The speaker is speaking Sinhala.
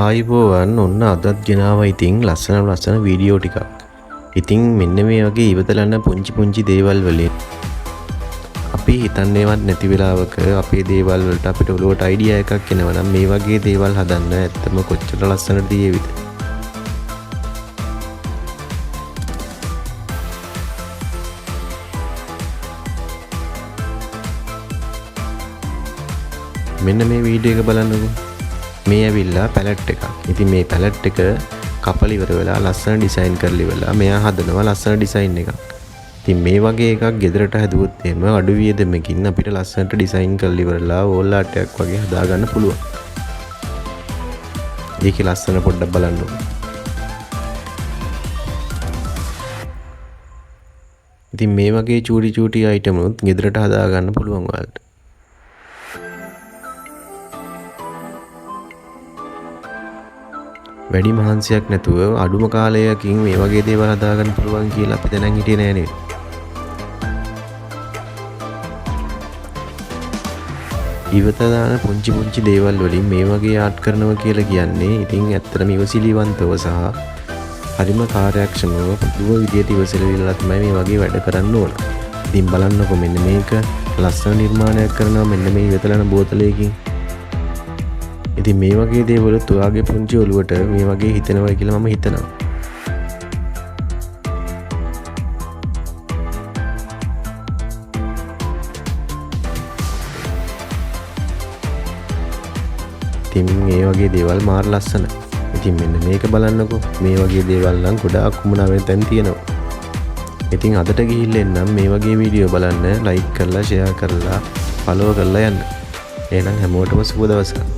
ආයුබෝවන්, ඔන්න අදත් ගෙනාවා ඉතින් ලස්සන ලස්සන වීඩියෝ ටිකක්. ඉතින් මෙන්න මේ වගේ ඉවතලන පුංචි පුංචි දේවල් වලින් අපි හිතන්නේවත් නැති වෙලාවක අපේ දේවල් වලට අපිට ඔලුවට අයිඩියා එකක් එනවා නම් මේ වගේ දේවල් හදන්න ඇත්තම කොච්චර ලස්සනට තියෙවිද? මෙන්න මේ වීඩියෝ එක බලන්නකෝ. මේ ඇවිල්ලා පැලට් එකක්. ඉතින් මේ පැලට් එක කපලා ඉවර වෙලා ලස්සන ඩිසයින් කරලා ඉවරලා මෙයා හදනවා ලස්සන ඩිසයින් එකක්. ඉතින් මේ වගේ එකක් ගෙදරට හැදුවොත් එහෙම අඩු වියදමකින් අපිට ලස්සනට ඩිසයින් කරලා ඉවරලා වෝල් ආර්ට් එකක් වගේ හදාගන්න පුළුවන්. ඒකේ ලස්සන පොඩ්ඩක් බලන්න ඕනේ. ඉතින් මේ වගේ චූටි චූටි අයිටම් උත් ගෙදරට හදාගන්න පුළුවන් ඔයාලට. වැඩි මහන්සියක් නැතුව අඩුම කාලයකින් මේ වගේ දේවල් හදාගන්න පුළුවන් කියලා අපි දැනන් හිටියේ නෑ නේද? ඉවත දාන පුංචි පුංචි දේවල් වලින් මේ වගේ ආර්ට් කරනවා කියලා කියන්නේ ඉතින් ඇත්තටම ඉවසිලිවන්තව සහ හරිම කාර්යක්ෂමව පුදුම විදියට ඉවසිලිවලා තමයි මේ වගේ වැඩ කරන්න ඕන. ඉතින් බලන්නකෝ මෙන්න මේක ලස්සන නිර්මාණයක් කරනවා මෙන්න මේ ඉවතලන බෝතලයකින්. ඉතින් මේ වගේ දේවලුත් ඔයාගේ පුංචි ඔලුවට මේ වගේ හිතෙනවා කියලා මම හිතනවා. ඉතින් මේ වගේ දේවල් මාර ලස්සන. ඉතින් මෙන්න මේක බලන්නකෝ. මේ වගේ දේවල් නම් ගොඩාක් උමනා වෙන තැන් තියෙනවා. ඉතින් අදට ගිහිල්ලා එන්නම් මේ වගේ වීඩියෝ බලන්න ලයික් කරලා ෂෙයා කරලා ෆලෝ කරලා යන්න. එහෙනම් හැමෝටම සුබ දවසක්.